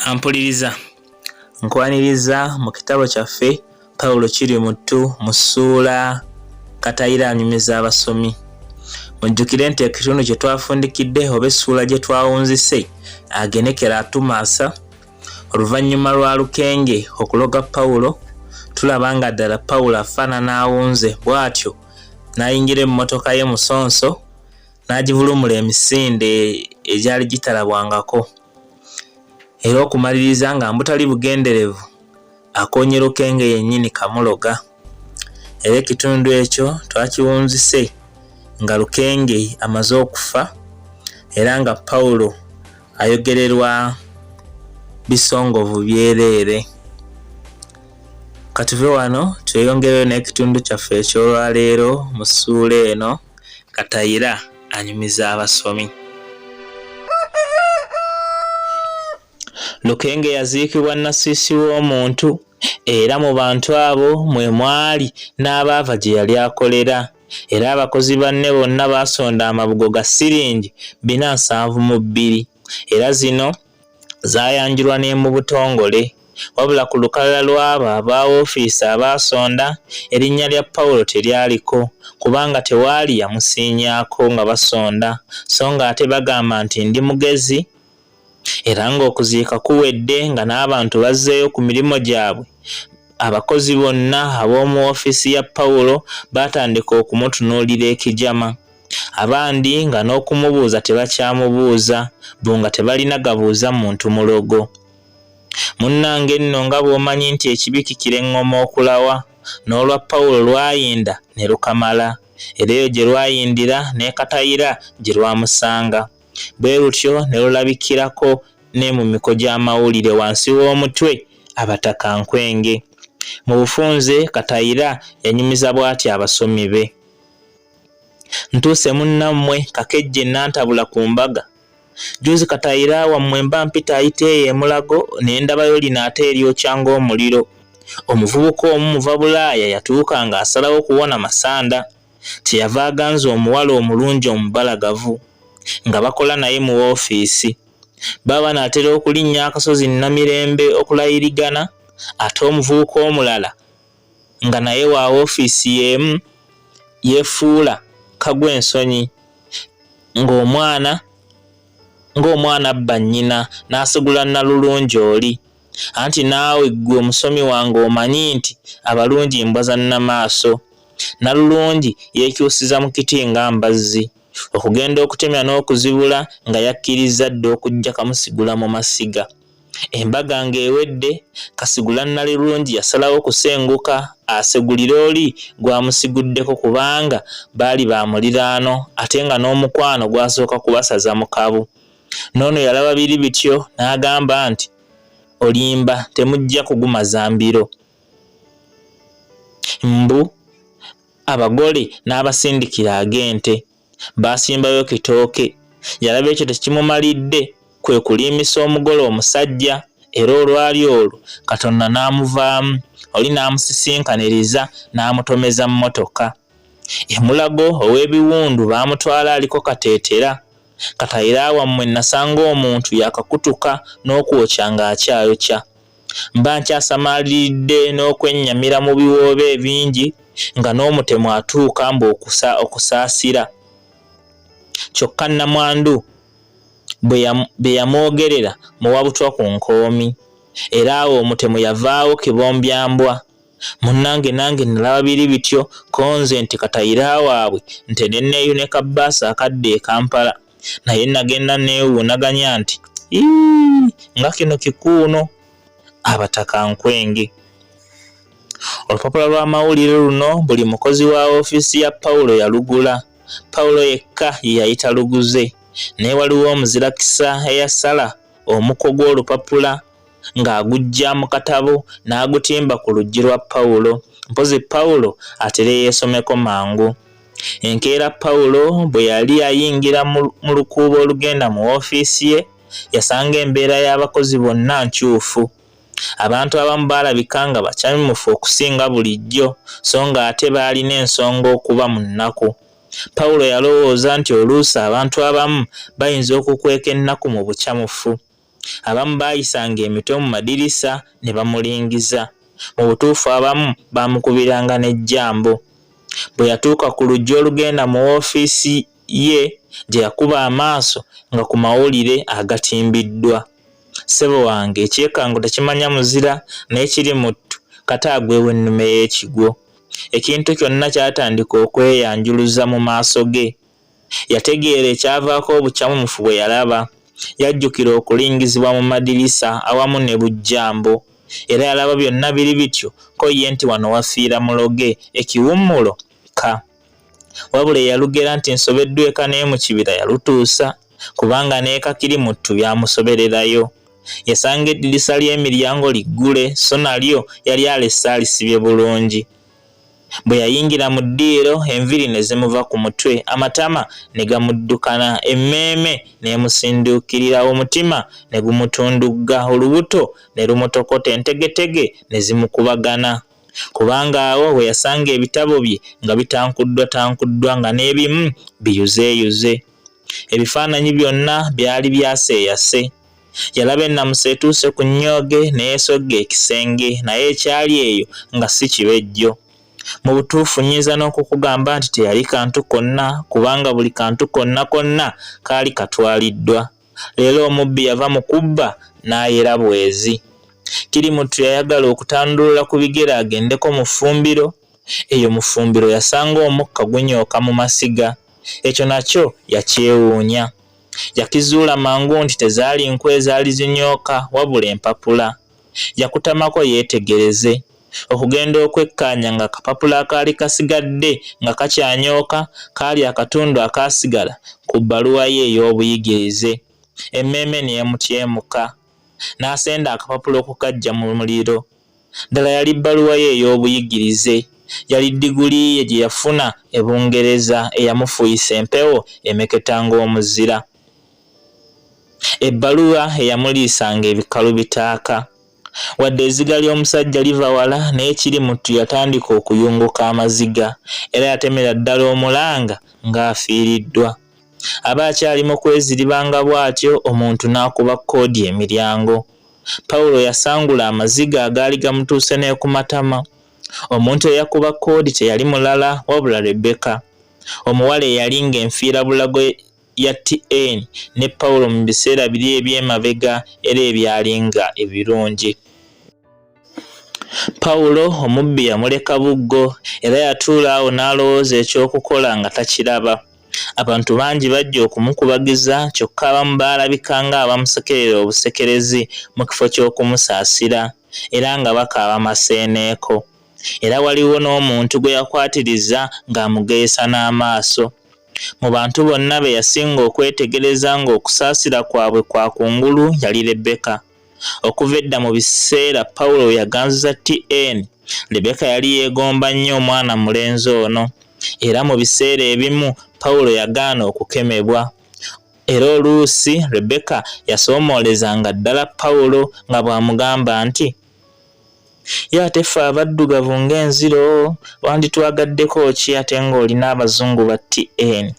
Ampuliriza, nkwaniriza mu kitabo kyaffe Pawulo Kirimuttu mu ssuula Katayira anyumiza abasomi. Mujjukire nti ekitundu kye twafundikidde oba essuula gye twawunzise agenekera atumaasa oluvannyuma lwa Lukenge okuloga Pawulo, tulaba nga ddala Pawulo afaanana awunze bw'atyo n'ayingira emmotoka ye Musonso n'agivulumula emisinde egyali gitalabwangako era okumaliriza nga mbutali bugenderevu akoonye Lukenge yennyini kamuloga era ekitundu ekyo twakiwunzise nga Lukenge amaze okufa era nga Pawulo ayogererwa bisongovu byereere. Katuve wano tweyongereyo n'ekitundu kyaffe eky'olwaleero mu ssuula eno Katayira anyumiza abasomi. Lukenge yaziikibwa Nasiisi w'omuntu era mu bantu abo mwe mwali n'abaava gye yali akolera era abakozi banne bonna baasonda amabugo ga siringi 472 era zino zaayanjulwa ne mu butongole. Wabula ku lukalala lw'abo aba woofiisi abaasonda, erinnya lya Pawulo teryaliko kubanga tewaali yamusiinyaako nga basonda so ng'ate bagamba nti ndi mugezi era ng'okuziika kuwedde nga n'abantu bazzeeyo ku mirimu gyabwe, abakozi bonna ab'omu ofiisi ya Pawulo baatandika okumutunuulira ekijama. Abandi nga n'okumubuuza tebakyamubuuza, bo nga tebalina gabuuza muntu mulogo. Munnange nno nga bw'omanyi nti ekibi kikira eŋŋoma okulawa, n'olwa Pawulo lwayinda ne lukamala, era eyo gye lwayindira ne Katayira gye lwamusanga. Bwe lutyo ne lulabikirako ne mu miko gy'amawulire wansi w'omutwe Abataka Nkwenge. Mu bufunze Katayira yanyumiza bw'ati abasomi be. Ntuuse munnammwe Kakejje Nantabula ku mbaga. Jjuuzi Katayira wammwe mba mpita ayita eyo e Mulago ne ndabayo lino ate eryokya ng'omuliro. Omuvubuka omu muva Bulaaya yatuuka ng'asalawo kuwona masanda. Kyeyava aganza omuwala omulungi omubalagavu nga bakola naye mu woofiisi. Baba banaatera okulinnya akasozi Namirembe okulayirigana ate omuvubuka omulala nga naye wa woofiisi y'emu yeefuula kagwa ensonyi ng'omwana ng'omwana abba nnyina n'asigula Nalulungi oli. Anti naawe ggwe omusomi wange omanyi nti abalungi mbwa za Namaaso. Nalulungi yeekyusiza mu kiti nga mbazzi. Okugenda okutemya n'okuzibula nga yakkirizza dda okujja Kamusigula mu masiga. Embaga ng'ewedde, Kasigula Nalulungi yasalawo kusenguka asegulire oli gw'amusiguddeko kubanga baali ba muliraano ate nga n'omukwano gwasooka kubasaza mu kabu. N'ono yalaba biri bityo n'agamba nti, Olimba temujja kugumaza mbiro. Mbu abagole n'abasindikira ag'ente. Baasimbayo kitooke. Yalaba ekyo tekimumalidde kwe kuliimisa omugole omusajja era olwali olwo Katonda n'amuvaamu oli n'amusisinkaniriza n'amutomeza mmotoka. E Mulago ow'ebiwundu baamutwala aliko kateetera. Katayira wammwe nasanga omuntu yakakutuka n'okwokya ng'akyayokya. Mba nkyasamaaliridde n'okwennyamira mu biwoobe ebingi nga n'omutemu atuuka mbu okusaasira. Kyokka nnamwandu bye yamwogerera muwa butwa ku nkoomi. Era awo omutemu yavaawo kibombyambwa. Munnange nange nalaba biri bityo ko nze nti Katayira waabwe nte ne neeyune ka bbaasi akadda e Kampala. Naye nagenda neewuunaganya nti ii nga kino kikuuno! Abataka nkwenge. Olupapula lw'amawulire luno buli mukozi wa ofiisi ya Pawulo yalugula. Pawulo yekka ye yayita luguze. Naye waliwo omuzirakisa eyasala omuko gw'olupapula ng'aguggya mu katabo n'agutimba ku luggi lwa Pawulo, mpozzi Pawulo atere yeesomeko mangu. Enkeera Pawulo bwe yali ayingira mu lukuubo olugenda mu woofiisi ye, yasanga embeera y'abakozi bonna nkyufu. Abantu abamu baalabika nga bacamufu okusinga bulijjo, so ng'ate baalina ensonga okuba mu nnaku. Pawulo yalowooza nti oluusi abantu abamu bayinza okukweka ennaku mu bucamufu. Abamu baayisanga emitwe mu madirisa ne bamulingiza. Mu butuufu abamu baamukubiranga n'ejjambo. Bwe yatuuka ku luggi olugenda mu woofiisi ye gye yakuba amaaso nga ku mawulire agatimbiddwa. Ssebo wange ekyekango tekimanya muzira naye kiri muttu kata agwewo ennume y'ekigwo. Ekintu kyonna kyatandika okweyanjuluza mu maaso ge. Yategeera ekyavaako obucamufu bwe yalaba. Yajjukira okulingizibwa mu madirisa awamu ne bujjambo. Era yalaba byonna biri bityo ko ye nti wano wafiira muloge, ekiwummulo ka. Wabula eyalugera nti nsobeddwa eka n'e mu kibira yalutuusa kubanga n'eka Kirimuttu byamusobererayo. Yasanga eddirisa ly'emiryango liggule so nalyo yali alesse alisibye bulungi. Bwe yayingira mu ddiiro enviiri ne zimuva ku mutwe, amatama ne gamuddukana, emmeeme n'emusinduukirira, omutima ne gumutundugga, olubuto ne lumutokota, entegetege ne zimukubagana. Kubanga awo we yasanga ebitabo bye nga bitankuddwatankuddwa nga n'ebimu biyuzeeyuze. Ebifaananyi byonna byali byaseeyase. Yalaba ennamusa etuuse ku nnyooge ne yeesogga ekisenge naye ekyali eyo nga si kibejjo. Mu butuufu nnyinza n'okukugamba nti teyali kantu konna kubanga buli kantu konna konna kaali katwaliddwa. Leero omubbi yava mu kubba n'ayera bwezi. Kirimuttu yayagala okutandulula ku bigere agendeko mu ffumbiro. Eyo mu ffumbiro yasanga omukka gunyooka mu masiga. Ekyo nakyo yakyewuunya. Yakizuula mangu nti tezaali nku ezaali zinyooka wabula empapula. Yakutamako yeetegereze. Okugenda okwekkaanya ng'akapapula akaali kasigadde nga kakyanyooka kaali akatundu akaasigala ku bbaluwa ye ey'obuyigirize. Emmeeme n'emutyemuka. N'asenda akapapula okukaggya mu muliro. Ddala yali bbaluwa ye ey'obuyigirize. Yali ddiguli ye gye yafuna e Bungereza eyamufuuyisa empewo emeketa ng'omuzira. Ebbaluwa eyamuliisanga ebikalu bitaaka. Wadde ezziga ly'omusajja liva wala naye Kirimuttu yatandika okuyunguka amaziga era yatemera ddala omulanga ng'afiiriddwa. Aba akyali mu kweziribanga bw'atyo omuntu n'akuba kkoodi emiryango. Pawulo yasangula amaziga agaali gamutuuse n'eku matama. Omuntu eyakuba kkoodi teyali mulala wabula Rebeka, omuwala eyali ng'enfiirabulago ya TN ne Pawulo mu biseera biri eby'emabega era ebyali nga ebirungi. Pawulo omubbi yamuleka buggo era yatuula awo n'alowooza eky'okukola nga takiraba. Abantu bangi bajja okumukubagiza kyokka abamu baalabika ng'abamusekerera obusekerezi mu kifo ky'okumusaasira era nga bakaaba maseeneeko. Era waliwo n'omuntu gwe yakwatiriza ng'amugeyesa n'amaaso. Mu bantu bonna be yasinga okwetegereza ng'okusaasira kwabwe kwa kungulu yali Lebeka. Okuva edda mu biseera Pawulo we yaganziza TN, Lebeka yali yeegomba nnyo omwana mulenzi ono. Era mu biseera ebimu Pawulo yagaana okukemebwa. Era oluusi Rebeka yasoomoolezanga ddala Pawulo nga bw'amugamba nti, Ye ate ffe abaddugavu ng'enziro wanditwagaddeko ki ate ng'olina abazungu ba TN?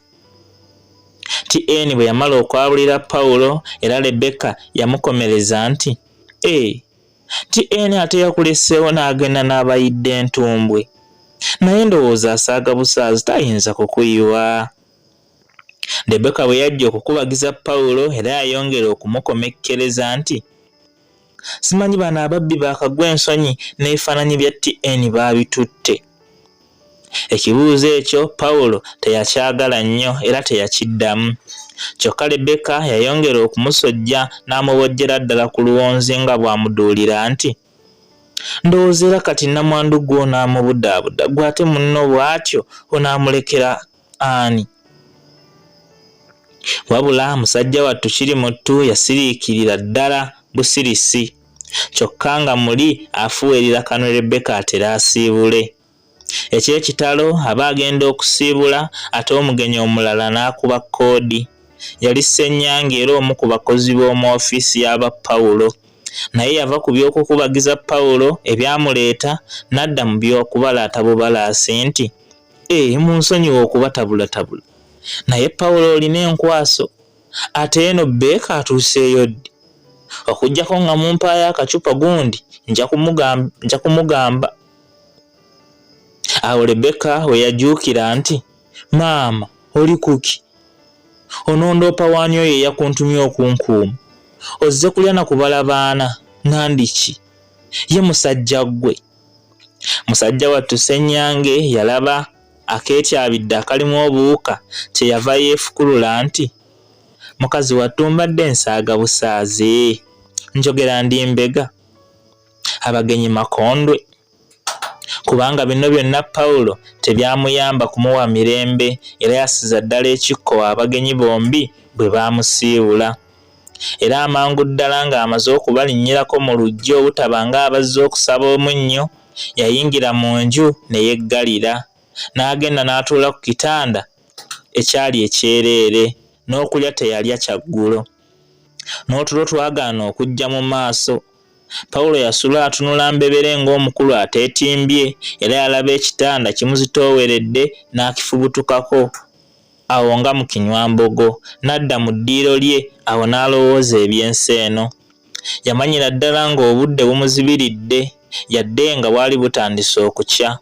TN bwe yamala okwabulira Pawulo era Lebeka yamukomereza nti, Ee, TN ate yakuleseewo n'agenda n'abayidde entumbwe. Naye ndowooza asaaga busaazi tayinza kukuyiwa. Lebeka bwe yajja okukubagiza Pawulo era yayongera okumukomekkereza nti, Simanyi bano ababbi baakagwa ensonyi n'ebifaananyi bya TN baabitutte. Ekibuuzo ekyo Pawulo teyakyagala nnyo era teyakiddamu. Kyokka Lebeka yayongera okumusojja n'amubojjera ddala ku luwonzi nga bw'amuduulira nti, Ndowooza era kati nnamwandu ggwe onaamubudaabuda, ggwe ate munno bw'atyo onaamulekera ani? Wabula musajja wattu Kirimuttu yasiriikirira ddala busirisi. Kyokka nga muli afuweerera kanwe Rebecca atere asiibule. Eky'ekitalo aba agenda okusiibula ate omugenyi omulala n'akuba kkoodi. Yali Ssenyange era omu ku bakozi b'omu ofiisi y'aba Pawulo. Naye yava ku by'okukubagiza Pawulo ebyamuleeta n'adda mu by'okubalaata bubalaasi nti, Ee, munsonyiwe okubatabulatabula, naye Pawulo olina enkwaso. Ate eno Bbeeka atuuseeyo ddi? Okuggyako nga mumpaayo akacupa gundi nja kumugamba. Awo Rebeka we yajuukira nti, Maama, oli kuki? Onondoopa w'ani oyo eyakuntumye okunkuuma? Ozze kulya na kubala baana, nandiki? Ye musajja ggwe! Musajja wattu Ssenyange yalaba akeetyabidde akalimu obuwuka kye yava yeefukulula nti, Mukazi wattu mbadde nsaaga busaazi, njogera ndi mbega, abagenyi makondwe. Kubanga bino byonna Pawulo tebyamuyamba kumuwa mirembe era yasiza ddala ekikko abagenyi bombi bwe baamusiibula. Era amangu ddala ng'amaze okubalinnyirako mu luggya obutaba ng'abazze okusaba omunnyo, yayingira mu nju ne yeggalira, n'agenda n'atuula ku kitanda ekyali ekyereere, n'okulya teyalya kyaggulo. N'otulo twagaana okujja mu maaso. Pawulo yasula atunula mbebere ng'omukulu ateetimbye era yalaba ekitanda kimuzitooweredde n'akifubutukako awo nga mu kinywambogo n'adda mu ddiiro lye awo n'alowooza eby'ensi eno. Yamanyira ddala ng'obudde bumuzibiridde yadde nga bwali butandise okukya.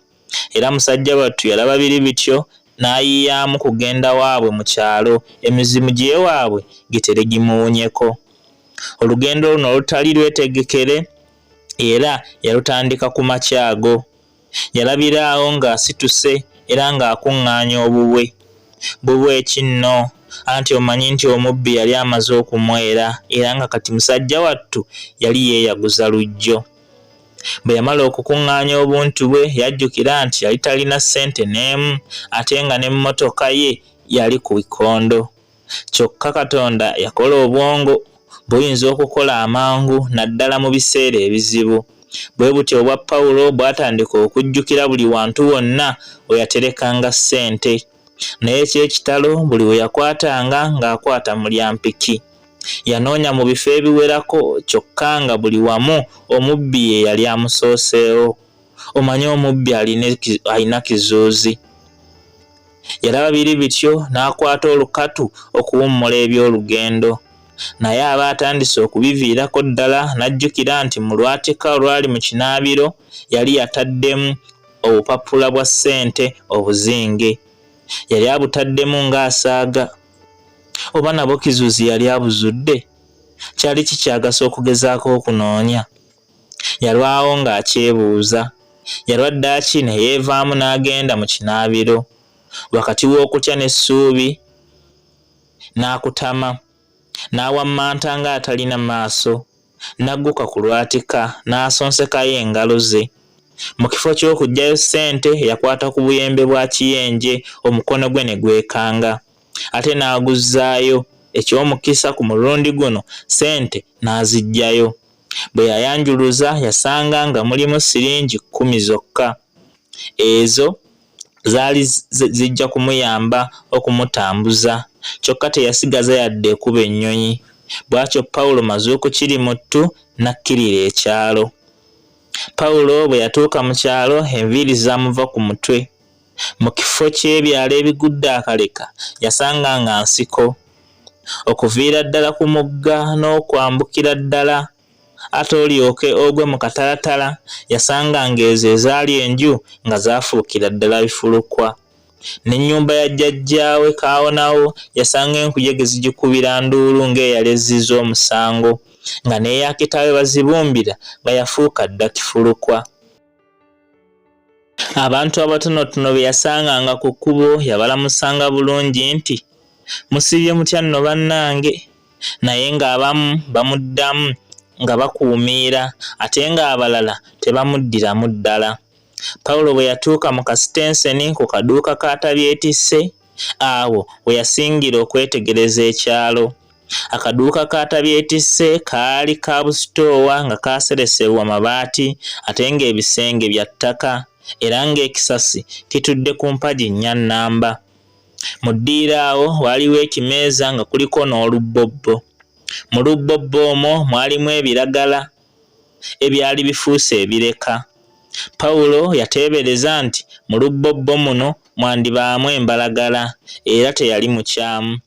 Era musajja wattu yalaba biri bityo n'ayiiyaamu kugenda waabwe mu kyalo emizimu gy'ewaabwe gitere gimuwunyeko. Olugendo luno olutali lwetegekere era yalutandika ku makya ago. Yalabira awo ng'asituse era ng'akuŋŋaanya obubwe. Bubwe ki nno? Anti omanyi nti omubbi yali amaze okumwera era nga kati musajja wattu yali yeeyaguza luggyo. Bwe yamala okukuŋŋaanya obuntu bwe yajjukira nti yali talina ssente n'emu ate nga n'emmotoka ye yali ku bikondo. Kyokka Katonda yakola obwongo buyinza okukola amangu naddala mu biseera ebizibu. Bwe butyo obwa Pawulo bwatandika okujjukira buli wantu wonna we yaterekanga ssente. Naye eky'ekitalo buli we yakwatanga ng'akwata mulyampiki. Yanoonya mu bifo ebiwerako kyokka nga buli wamu omubbi ye yali amusooseewo. Omanyi omubbi alina kizuuzi. Yalaba biri bityo n'akwata olukatu okuwummula eby'olugendo. Naye aba atandise okubiviirako ddala n'ajjukira nti mu lwatika olwali mu kinaabiro yali yataddemu obupapula bwa ssente obuzinge. Yali abutaddemu ng'asaaga. Oba nabo Kizuuzi yali abuzudde? Kyali kikyagasa okugezaako okunoonya? Yalwawo ng'akyebuuza. Yalwa ddaaki ne yeevaamu n'agenda mu kinaabiro. Wakati w'okutya n'essuubi n'akutama. N'awammanta ng'atalina maaso, n'agguka ku lwatika n'asonsekayo engalo ze. Mu kifo ky'okuggyayo ssente, yakwata ku buyembe bwa kiyenje omukono gwe ne gwekanga. Ate n'aguzzaayo. Eky'omukisa ku mulundi guno ssente n'aziggyayo. Bwe yayanjuluza yasanga nga mulimu siringi kkumi zokka. Ezo zaali zijja kumuyamba okumutambuza kyokka teyasigaza yadde ekuba ennyonyi. Bw'atyo Pawulo Mazuukukirimuttu n'akkirira ekyalo. Pawulo bwe yatuuka mu kyalo enviiri zaamuva ku mutwe. Mu kifo ky'ebyalo ebigudde akaleka yasanga nga nsiko. Okuviira ddala ku mugga n'okwambukira ddala ate olyoke ogwe mu katalatala yasanga ng'ezo ezaali enju nga zaafuukira ddala bifulukwa. N'ennyumba ya jjajjaawe Kaawonawo yasanga enkuyege zigikubira nduulu ng'eyali ezzizza omusango, nga n'eya kitaawe Bazibumbira nga yafuuka dda kifulukwa. Abantu abatonotono be yasanganga ku kkubo yabalamusanga bulungi nti, Musiibye mutya nno bannange? Naye ng'abamu bamuddamu nga bakuumiira ate ng'abalala tebamuddiramu ddala. Pawulo bwe yatuuka mu kasitenseni ku kaduuka ka Tabyetisse, awo we yasingira okwetegereza ekyalo. Akaduuka ka Tabyetisse kaali ka busitoowa nga kaaseresebwa mabaati ate ng'ebisenge bya ttaka era ng'ekisasi kitudde ku mpagi nnya nnamba. Mu ddiiro awo waaliwo ekimeeza nga kuliko n'olubbobbo. Mu lubbobbo omwo mwalimu ebiragala ebyali bifuuse ebireka. Pawulo yateebereza nti mu lubbobbo muno mwandibaamu embalagala era teyali mukyamu.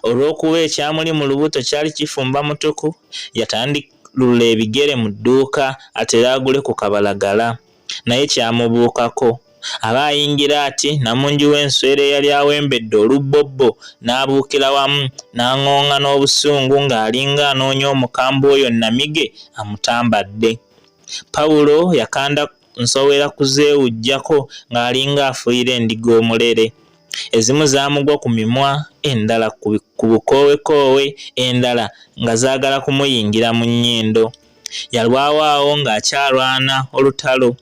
Olw'okuba ekyamuli mu lubuto kyali kifumba mutuku, yatandulula ebigere mu dduuka atere agule ku kabalagala. Naye kyamubuukako. Aba ayingira ati namungi w'enswera eyali awembedde olubbobbo n'abuukira wamu n'aŋooŋa n'obusungu ng'alinga anoonya omukambwe oyo nnamige amutambadde. Pawulo yakanda nsowera kuzeewujjako ng'alinga afuuyira endiga omulere. Ezimu zaamugwa ku mimwa, endala ku bukoowekoowe, endala nga zaagala kumuyingira mu nnyindo. Yalwawo awo ng'akyalwana olutalo.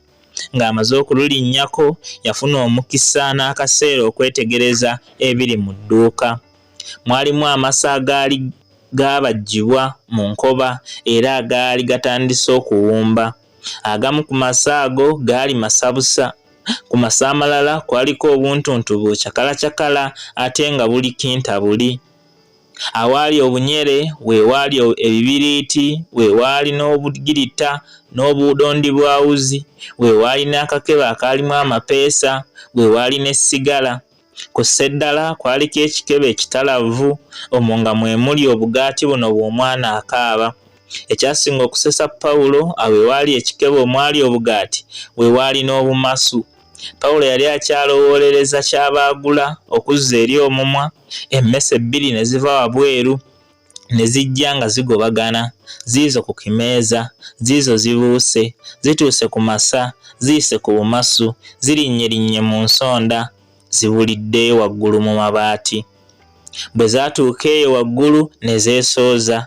Ng'amaze okululinnyako, yafuna omukisa n'akaseera okwetegereza ebiri mu dduuka. Mwalimu amasa agaali gaabajjibwa mu nkoba era agaali gatandise okuwumba. Agamu ku masa ago gaali masabusa. Ku masa amalala kwaliko obuntuntu bucakalacakala ate nga buli kintabuli. Awaali obunyere we waali ebibiriiti, we waali n'obugirita n'obudondi bwa wuzi, we waali n'akakebe akaalimu amapeesa, we waali ne ssigala. Ku sseddala kwaliko ekikebe ekitalavu omwo nga mwe muli obugaati buno bw'omwana akaaba. Ekyasinga okusesa Pawulo, awo ewaali ekikebe omwali obugaati we waali n'obumasu. Pawulo yali akyalowoolereza ky'aba agula okuzza eri omumwa, emmese bbiri ne ziva wabweru ne zijja nga zigobagana, ziizo ku kimeeza, ziizo zibuuse, zituuse ku masa, ziyise ku bumasu, zirinnye mu nsonda, zibuliddeyo waggulu mu mabaati. Bwe zaatuuka eyo waggulu ne zeesooza.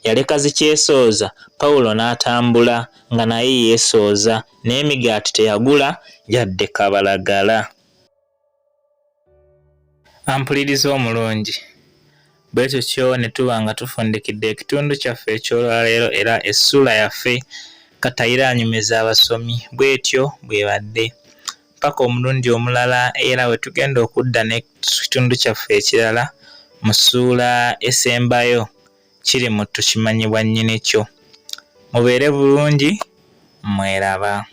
Yaleka zikyesooza, Pawulo n'atambula nga naye yeesooza, n'emigaati teyagula yadde kabalagala. Ampuliriza omulungi, bwe tutyo ne tuba nga tufundikidde ekitundu kyaffe eky'olwaleero era essuula yaffe Katayira anyumiza abasomi bw'etyo bw'ebadde. Mpaka omulundi omulala era we tugenda okudda n'ekitundu kyaffe ekirala mu ssuula esembayo kiri muttu kimanyibwa nnyini kyo. Mubeere bulungi, mweraba.